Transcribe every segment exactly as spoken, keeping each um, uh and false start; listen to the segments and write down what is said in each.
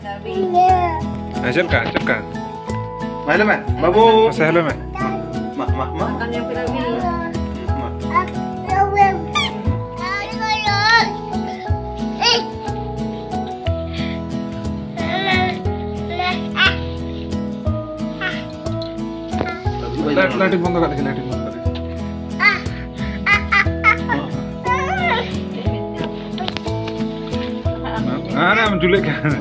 ᱦᱮᱸ, ᱪᱮᱫ ᱞᱮᱠᱟ? ᱪᱮᱫ ᱞᱮᱠᱟ? ᱢᱟ hello ᱢᱮ, ᱵᱟᱹᱵᱩ᱾ ᱢᱟᱥᱮ hello ᱢᱮ᱾ ᱢᱟ, ᱢᱟ, ᱢᱟ᱾ ᱢᱟ᱾ Light, light ᱵᱚᱱᱫᱚ ᱠᱟᱜ ᱞᱮᱜᱮ, light ᱵᱚᱱᱫᱚ ᱠᱟᱜ ᱞᱮᱜᱮ᱾ ᱟᱨ ᱟᱢ ᱡᱩᱞᱮᱫ ᱠᱟᱱ᱾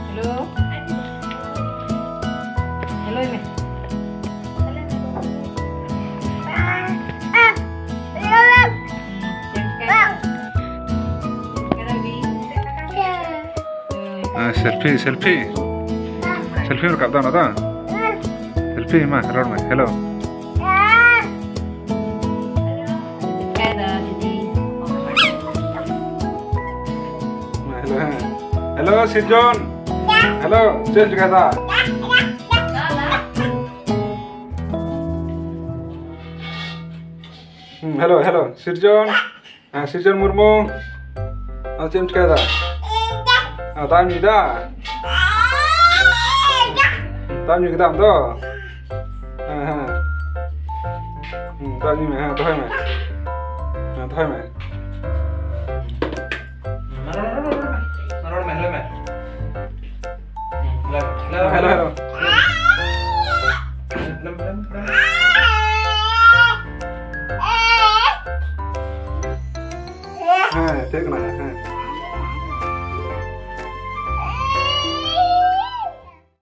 Hello. Hello ᱢᱮ᱾ ᱪᱮᱫ ᱞᱮᱠᱟ? ᱪᱮᱫ ᱞᱮᱠᱟ ᱨᱚᱵᱤ? ᱦᱳᱭ᱾ ᱟᱨ selfie, selfie᱾ Selfie ᱨᱟᱠᱟᱵ ᱫᱟ ᱚᱱᱟ ᱫᱚ᱾ Selfie ᱢᱟ, ᱨᱚᱲ ᱢᱮ᱾ Hello᱾ ᱪᱮᱫ ᱞᱮᱠᱟ ᱫᱚ ᱫᱤᱫᱤ? Hello, ᱦᱮᱸ᱾ Hello, ᱥᱤᱨᱡᱚᱱ᱾ Hello, ᱪᱮᱫ ᱮᱢ ᱪᱤᱠᱟᱹᱭᱮᱫᱟ? ᱦᱩᱸ, hello, hello, ᱥᱤᱨᱡᱚᱱ᱾ ᱦᱮᱸ, ᱥᱤᱨᱡᱚᱱ ᱢᱩᱨᱢᱩ᱾ ᱟᱫᱚ ᱪᱮᱫ ᱮᱢ ᱪᱤᱠᱟᱹᱭᱮᱫᱟ? ᱟᱨ ᱫᱟᱜ ᱮᱢ ᱧᱩᱭᱫᱟ? ᱫᱟᱜ ᱮᱢ ᱧᱩ ᱠᱮᱫᱟ ᱟᱢ ᱫᱚ? ᱦᱮᱸ, ᱦᱮᱸ᱾ ᱦᱩᱸ, ᱫᱟᱜ ᱧᱩᱭ ᱢᱮ, ᱦᱮᱸ, ᱫᱚᱦᱚᱭ ᱢᱮ᱾ ᱦᱮᱸ, ᱫᱚᱦᱚᱭ ᱢᱮ᱾ ᱨᱚᱲ ᱢᱮ, ᱨᱚᱲ ᱢᱮ᱾ Hello, hello᱾ ᱦᱮᱸ, ᱪᱮᱫ ᱠᱟᱱᱟ?